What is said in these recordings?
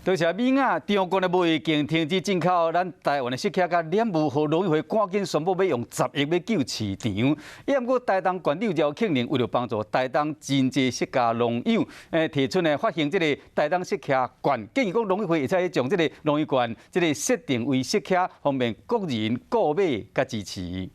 多謝美亞，中國的未經停止進口咱台灣的釋茄佮蓮霧，予農委會趕緊宣布欲用10億欲救市場。也毋過台東縣長饒慶鈴為著幫助台東真濟釋茄農友，提出呢發行這個台東釋茄券，建議講農委會會使將這個農業券這個設定為釋茄，方便國人購買佮支持。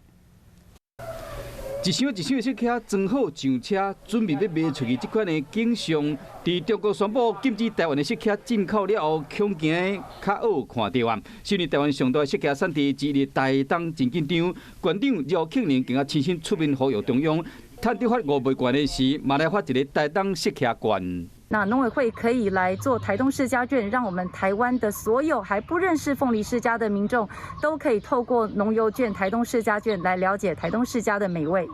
一箱一箱的釋茄裝好上車，準備欲賣出去。這款的景象，佇中國宣布禁止台灣的釋茄進口了後，恐驚較好看著啊！是台灣上大的釋茄產地之一的台東真緊張，縣長饒慶鈴更加親身出面呼籲中央，趁著發五倍券的時，嘛來發一个台東釋茄券。那農委會可以來做台東釋迦券，讓我們台灣的所有還不認識鳳梨釋迦的民眾，都可以透過農遊券、台東釋迦券來了解台東釋迦的美味。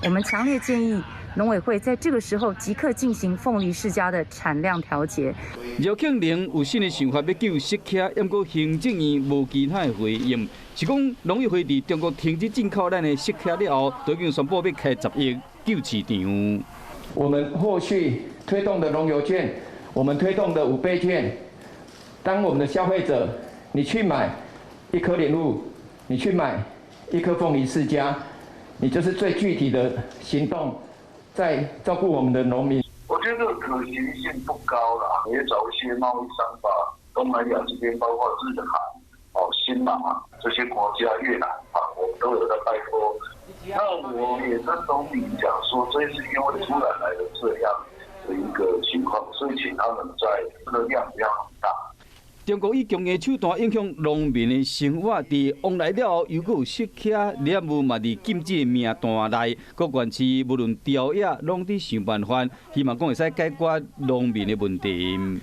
我們強烈建議農委會在這個時候即刻進行鳳梨釋迦的產量調節。饒慶鈴有新的想法欲救釋茄，毋過行政院無其他的回應，是講農委會佇中國停止進口咱的釋茄了後，就已經宣布欲開十億救市場。我們後續推動的農遊券，我們推動的五倍券，當我們的消費者，你去買一顆蓮霧，你去買一顆鳳梨釋迦，你就是最具體的行動，在照顧我們的農民。我覺得可行性不高啦，也找一些貿易商把東南亞這邊，包括日韓、哦新馬這些國家、越南啊，我們都有在拜託。那我也跟農民講說，這是因為突然來的這樣的一個情況，所以請他們在這個量不要很大。中國以強硬手段影響農民的生活，佇旺來了後，又閣有釋茄、蓮霧嘛佇禁止的名單內，各縣市無論朝野，攏佇想辦法，希望講會使解決農民的問題。